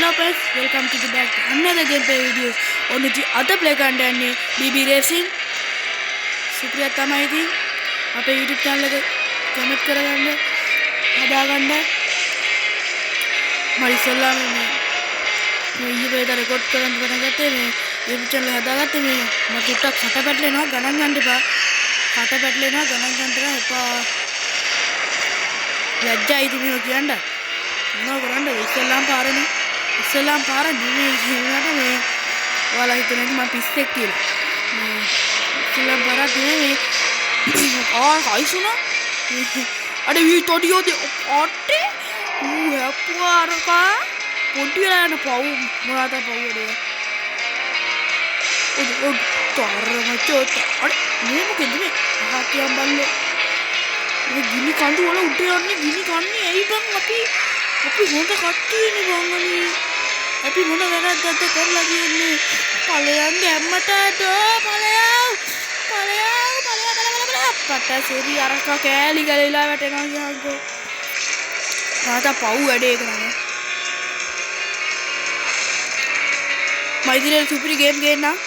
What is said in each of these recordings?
Hello guys, welcome to the back to another gameplay videos. ඔන්න ඉතින් අද play කරන්න යන්නේ BB Racing. සුපිරියක් තමයි ඉතින්. අපේ YouTube channel එක කමෙන්ට් කරගන්න, හදාගන්න. මම ඉස්සෙල්ලාම මේ මේ ඊයේ පෙරේදා රෙකෝඩ් කරන්න පටන් ගත්තේ මේ YouTube channel එක හදාගත්තේ. මේ මට චුට්ටක් කට පැටලෙනවා, ගණන් ගන්න එපා. කට පැටලෙනවා, ගණන් ගන්න එපා. ලැජ්ජයි ඉතින් මේව කියන්න. මොනව කරන්නද, ඉස්සෙල්ලාම පාරනේ. ඉස්සෙල්ලාම පාර නෙමෙයි කියනකට මේ ඔයාලා හිතන්නේ මම පිස්සෙක් කියලා. මේ ඉස්සෙල්ලාම පාරක් නෙමෙයි මේ. ආ කයිසුනා. අඩේ වී තොඩියෝ දෙ අටේ ඌ හැප්පුවා අරකා පොඩි වෙලා යන පව් මොනවාද පව් වැඩේ. ඔඩ ඔඩ තර මචෝ. අඩේ මේ මොකෙන්ද මේ අහා කියන් බල්ලෝ. මේ ගිනි කඳු වල උඩ යන්නේ ගිනි කන්නේ ඇයි බං? අපි අපි හොඳ කට්ටියනේ බං. අනේ අපි මොන වැරද්දක්ද කරලා තියෙන්නේ? ඵලයන් ගැම්මට ඩෝ ඵලයන් ඵලයන් ඵලයන් ඵලයන් ඵලයන් පට සෙරි අරක කෑලි ගලවිලා වැටෙනවා කියන්කෝ. තාතා පව් වැඩේ ඒක නම. මම ඉදිරියට සුපිරි ගේම් ගේන්නම්.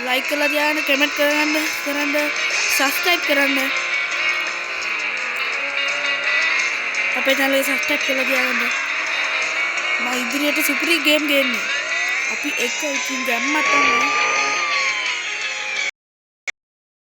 ලයික් කරලා තියාගන්න, කමෙන්ට් කරගන්න කරන්න, සබ්ස්ක්‍රයිබ් කරන්න. අපේ චැනල් එක සබ්ස්ක්‍රයිබ් කරලා තියාගන්න. මම ඉදිරියට සුපිරි ගේම් ගේන්නේ. අපි එක ඉතින් ගැම්මක් තමයි.